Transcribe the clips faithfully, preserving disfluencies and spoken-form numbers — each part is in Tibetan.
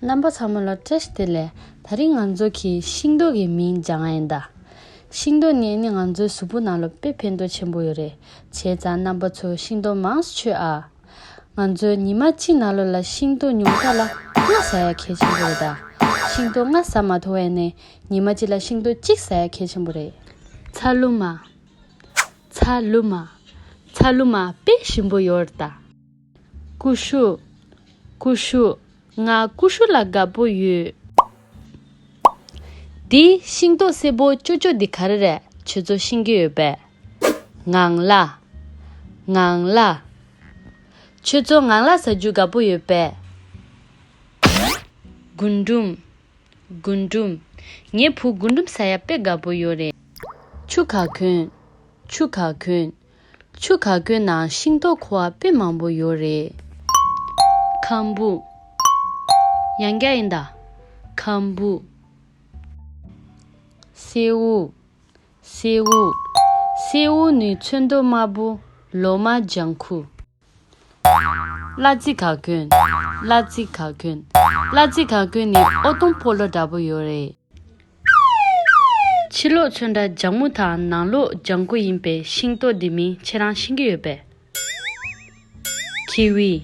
རྣམ་པ་ཚང་མ་ལ་བཀྲ་ཤིས་བདེ་ལེགས། དེ་རིང་ང་ཚོ་གིས་ཤིང་ཏོག་གི་མིང་སྦྱང་ཡ་ཡིན་ད། ཤིང་ཏོག་ནི་ནི་ང་ཚོའི་གཟུགས་པོ་ནང་ལ་དཔེ་ཕན་ཐོགས་ཆེན་པོ་ཡོད་རེད། བྱས་ཙང་རྣམ་པ་ཚོ་ཤིང་ཏོག་མང་ཙམ་མཆོད་ཨ། ང་ཚོས་ཉི་མ་གཅིག་ནང་ལོགས་ལ་ཤིང་ཏོག་ཉུང་མཐའ་ལ་ལྔ་ཟ་ཡ་གལ་ཆེན་པོ་རེད་ད། ཤིང་ཏོག་ལྔ་ཟ་མ་ཐུབ་པ་ཡིན་ན་ཉི་མ་གཅིག་ལ་ཤིང་ཏོག་གཅིག་ཟ་ཡ་གལ་ཆེན་པོ་རེད། ཚ་ལུ་མ། ཚ་ལུ་མ། ཚ་ལུ་མ་དཔེ་ཞིམ་པོ་ཡོད་རེད་ད། ཀུ་ཤུ། ཀུ་ཤུ། ང་ཀུ་ཤུ་ལ་དགའ་པོ་ཡོད། འདི་ཤིང་ཏོག་སེར་པོ་ཅོ་ཅོ་འདི་ག་རེ་རེད། ཁྱོད་ཚོ་ཤེས་ཀྱི་ཡོད་པས། ངང་ལག་ངང་ལག་ཁྱོད་ཚོ་ངང་ལག་ཟ་རྒྱུ་དགའ་པོ་ཡོད་པས། རྒུན་འབྲུམ། རྒུན་འབྲུམ། ངའི་བུ་རྒུན་འབྲུམ་ཟ་ཡ་དཔེ་དགའ་པོ་ཡོད་རེད། ཆུ་ག་གོན། ཆུ་ག་གོན། ཆུ་ག་གོན་ནང་ཤིང་ཏོག་ཁུ་བ་དཔེ་མང་པོ་ཡོད་རེད། ཁམ་བུ། ཡང་བསྐྱར་ཡིན་ད། ཁམ་བུ། སེའུ། སེའུ། སེའུ་ནི་ཚོན་མདོག་དམར་པོ། ལོ་མ་ལྗང་ཁུ། གླ་རྩི་ག་གོན། གླ་རྩི་ག་གོན། གླ་རྩི་ག་གོན་ནི་ཨོ་དུང་སྤོ་ལོ་འདྲ་པོ་ཡོད་རེད། ཕྱི་ལོགས་ཚོན་ཁྲ་ལྗང་མོ་དང་ནང་ལོགས་ལྗང་ཁུ་ཡིན་པའི་ཤིང་ཏོག་འདི་མིང་ཁྱེད་རང་ཤེས་ཀྱི་ཡོད་པས། ཁི་ཝི།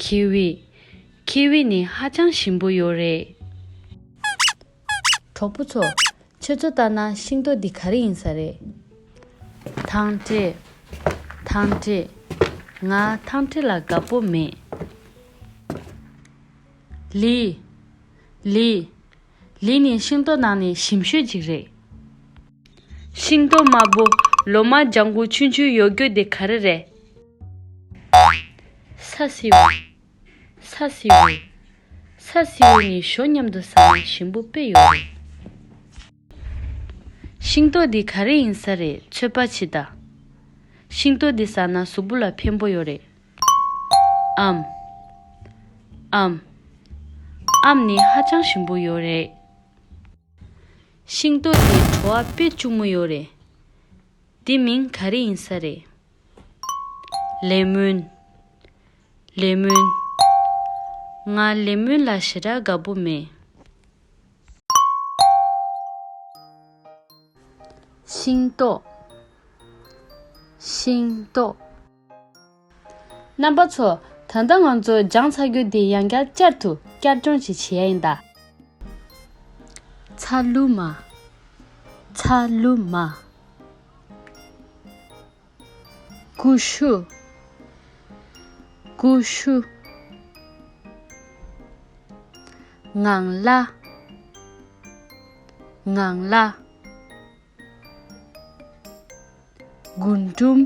ཁི་ཝི། ཁི་ཝི་ནི་ཧ་ཅང་ཞིམ་པོ་ཡོད་རེད། གྲོགས་པོ་ཚོ། ཁྱོད་ཚོ་ལྟ་ན་ཤིང་ཏོག་འདི་ག་རེ་ཡིན་ས་རེད། ཐང་ཀྲེ། ཐང་ཀྲེ། ང་ཐང་ཀྲེ་ལ་དགའ་པོ་མེད། ལི། ལི། ལི་ནི་ཤིང་ཏོག་ནང་ནས་ཞིམ་ཤོས་ཅིག་རེད། ཤིང་ཏོག་དམར་པོ་ལོ་མ་ལྗང་ཁུ་ཆུང་ཆུང་ཡོད་རྒྱུ་དེ་ག་རེ་རེད། ས་སེའུ། ས་སེའུ། ས་སེའུ་ནི་ཞོ་མཉམ་དུ་ཟ་ན་ཞིམ་པོ་དཔེ་ཡོད་རེད། ཤིང་ཏོག་འདི་ག་རེ་ཡིན་ས་རེད། ཚོད་དཔག་བྱེད་ད། ཤིང་ཏོག་འདི་ཟ་ན་གཟུགས་པོ་ལ་ཕན་པོ་ཡོད་རེད། ཨམ། ཨམ། ཨམ་ནི་ཧ་ཅང་ཞིམ་པོ་ཡོད་རེད། ཤིང་ཏོག་འདི་བྲོ་བ་དཔེ་གཅུང་མོ་ཡོད་རེད། འདི་མིང་ག་རེ་ཡིན་ས་རེད། ལེ་མོན། ལེ་མོན། ང་ལེ་མོན་ལ་ཞེ་དྲག་དགའ་པོ་མེད། ཤིང་ཏོག་ཤིང་ཏོག་རྣམ་པ་ཚོ། ད་ལྟ་ང་ཚོ་སྦྱངས་ཚར་རྒྱུ་དེ་ཡང་བསྐྱར་བསྐྱར་དུ་བསྐྱར་སྦྱོང་ཅིག་བྱེད་ཡ་ཡིན་ད། ཚ་ལུ་མ། ཚ་ལུ་མ། ཀུ་ཤུ། ཀུ་ཤུ། ངང་ལག་ངང་ལག་རྒུན་འབྲུམ།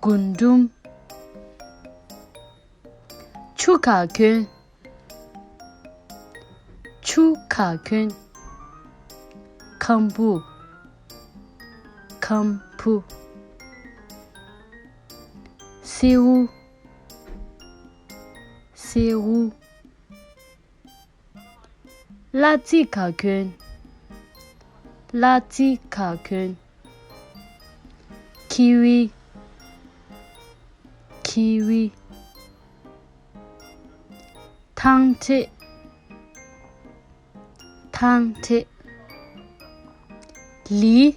རྒུན་འབྲུམ། ཆུ་ག་གོན། ཆུ་ག་གོན། ཁམ་བུ། ཁམ་བུ། སེའུ། སེའུ། གླ་རྩི་ག་གོན། གླ་རྩི་ག་གོན། ཁི་ཝི། ཁི་ཝི། ཐང་ཀྲེ། ཐང་ཀྲེ། ལི།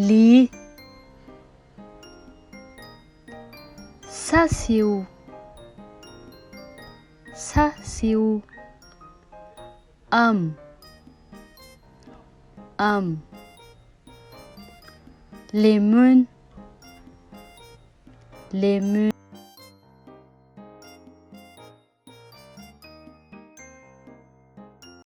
ལི། ས་སེའུ། ས་སེའུ། ཨམ། ཨམ། ལེ་མོན། ལེ་མོན།